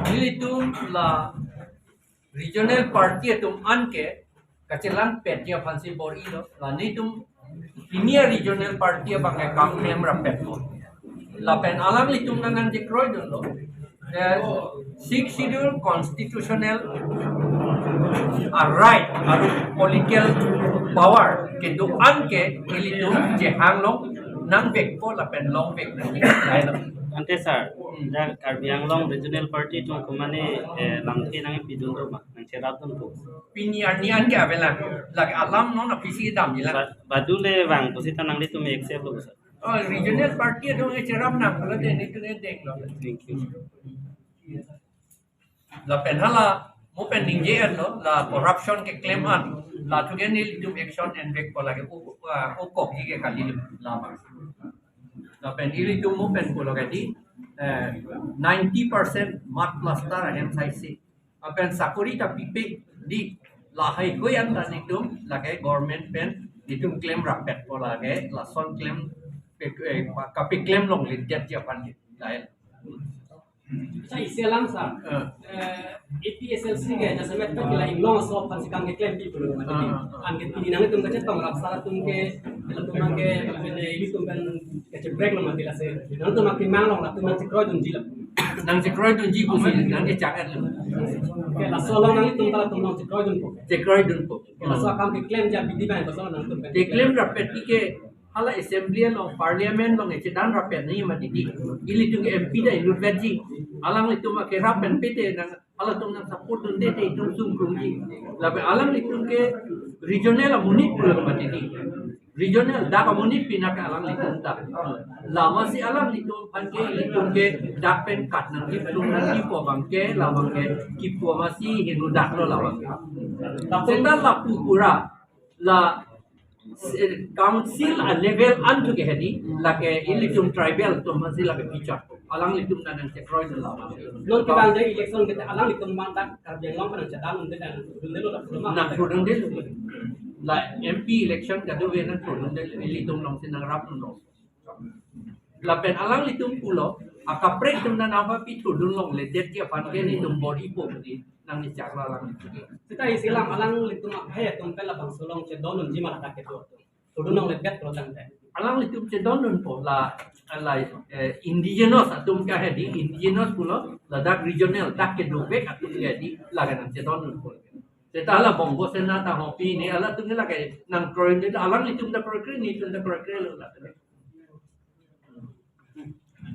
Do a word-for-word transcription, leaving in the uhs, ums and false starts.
Nelitum la regional party atum anke kachelang pet ya aphansi bor-ilo. La nelitum pini a regional party abang ke kam klem rappetpo. Lapen alanglitum nang nangchekroidunlo. The Sixth Schedule constitutional a right aru political power kedo-an ke ilitum chehanglong nangvekpo lapen longvek nangji. Lahelo. Ante sir, Hmm. Dak Karbi Anglong Regional Party atum komane, eh, lamthe nangpidun ro ma, nangcherapdunpo? Pini arni anke avelang. Lake alam non apisi damjilang. Ba-, badu le vang pusita nanglitum accept lo sir? Oh, regional party atum ke cherap nang, kalau dia itu dia dek lo. Thank you. Lapen hala mo pen ningje-etlo, la corruption keklem an, la thuke nelitum action envekpo lake u-, ah, ukokji ke kali lama. Lapen ilitum mo pen pulo ke di, eh, ninety percent mud plaster ahem saisi. Lapen sakori ta pipe di, lahai hui an ta nelitum lake government pen nelitum klem rappetpo lake, lason klem pe-, eh, kapeklem longledetji aphan ke. Lahai. Sa isi alam sa. Eh. Eh, A P H L C ke jasemet ke la inglong aso aphansi kam keklem pi pulo mati. Ah, ah, ah. Anke pini nangtum kachetong rap sar atum ke, latum ke, lapen ilitum pen kachebrek lo mati lasi. Nangtum akimang long, latum nangchekroidunji lo. Nangchekroidunji pusi, nangkechak-etlo. Ke laso along nanglitum ta latum nangchekroidunpo. Chekroidunpo. Ke laso akam keklem ja bidi bang laso nangtum pen. Keklem rappet ke hala assembly along, parliament along chedan rappet nangji mati di. Ilitum ke M P ta inutvetji. Alanglitum akerap pen pete nang, halatum nang support dunde te itum sungkrungji. Lapen alanglitum ke regional amonit pulo mati di. Regional dak amonit pina ke alanglitum ta. Lamasi alanglitum aphan ke ilitum ke dak pen kat nangji, plung nangjipo abang ke, labang ke kipu amatsi hingno daklo labang ke. Seta lapu pura la, eh, council a level an thu ke hedi, lake ilitum tribal atum amatsi lake bichar. Alanglitum ta nangchekroidun labang. Non ke bang de election ke alanglitum bang dak Karbi Anglong pen nangchedan unde dan dundelo dak. Nangthurdundelo. La M P election kadokave nangthurdundelo, ilitum alongsi nangrapdunlo. Lapen alanglitum pulo, akaprek atum nang nangpapi thurdun longledetji aphan ke nelitum bor-ipo di nangkechaklo alanglitum. Seta isi alam alanglitum akhei atum pen labangso along chedondunji ma ladak kedo atum. Thurdun longledet pulo tangte. Alanglitum chedondunpo la, la, eh, indigenous atum ke hedi, indigenous pulo, ladak regional dak kedovek atum ke hedi, lake nangchedondunpo. Seta la Bongo Sena ta hopi ne, halatum ke lake nangkroikre, alanglitum ta kroikre, nelitum ta kroikrelo la.